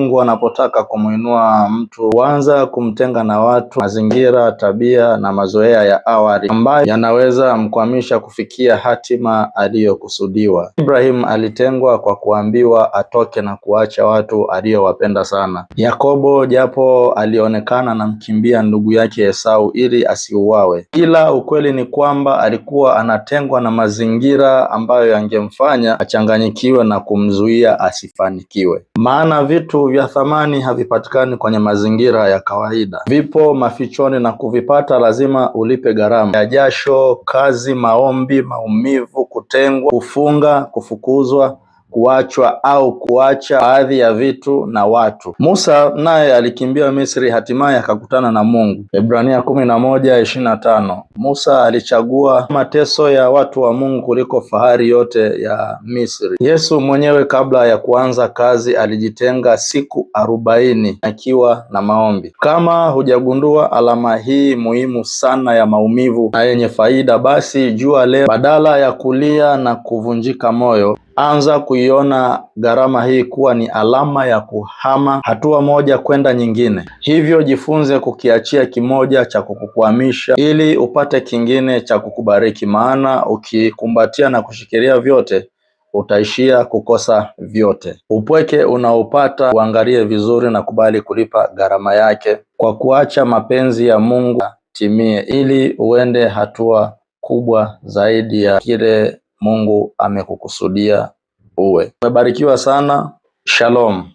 Mungu anapotaka kumuinua mtu huanza kumtenga na watu, mazingira, tabia na mazoea ya awali ambayo yanaweza mkwamisha kufikia hatima aliyokusudiwa. Ibrahim alitengwa kwa kuambiwa atoke na kuacha watu aliyowapenda sana. Yakobo japo alionekana anamkimbia ndugu yake Esau ili asiuawe, ila ukweli ni kwamba alikuwa anatengwa na mazingira ambayo yangemfanya achanganyikiwe na kumzuia asifanikiwe. Maana vitu vya thamani havipatikani kwenye mazingira ya kawaida, vipo mafichoni na kuvipata lazima ulipe gharama ya jasho, kazi, maombi, maumivu, kutengwa, kufunga, kufukuzwa, kuachwa au kuacha baadhi ya vitu na watu. Musa naye alikimbia Misri, hatimaye akakutana na Mungu. Ibrania 11:25. Musa alichagua mateso ya watu wa Mungu kuliko fahari yote ya Misri. Yesu mwenyewe kabla ya kuanza kazi alijitenga siku 40 akiwa na maombi. Kama hujagundua alama hii muhimu sana ya maumivu na yenye faida, basi jua leo, badala ya kulia na kuvunjika moyo, anza kuiona gharama hii kuwa ni alama ya kuhama hatua moja kwenda nyingine. Hivyo jifunze kukiachia kimoja cha kukukwamisha ili upate kingine cha kukubariki, maana ukikumbatia na kushikilia vyote utaishia kukosa vyote. Upweke unaopata uangalie vizuri na kubali kulipa gharama yake kwa kuacha mapenzi ya Mungu timie, ili uende hatua kubwa zaidi ya kile Mungu amekukusudia uwe. Umebarikiwa sana. Shalom.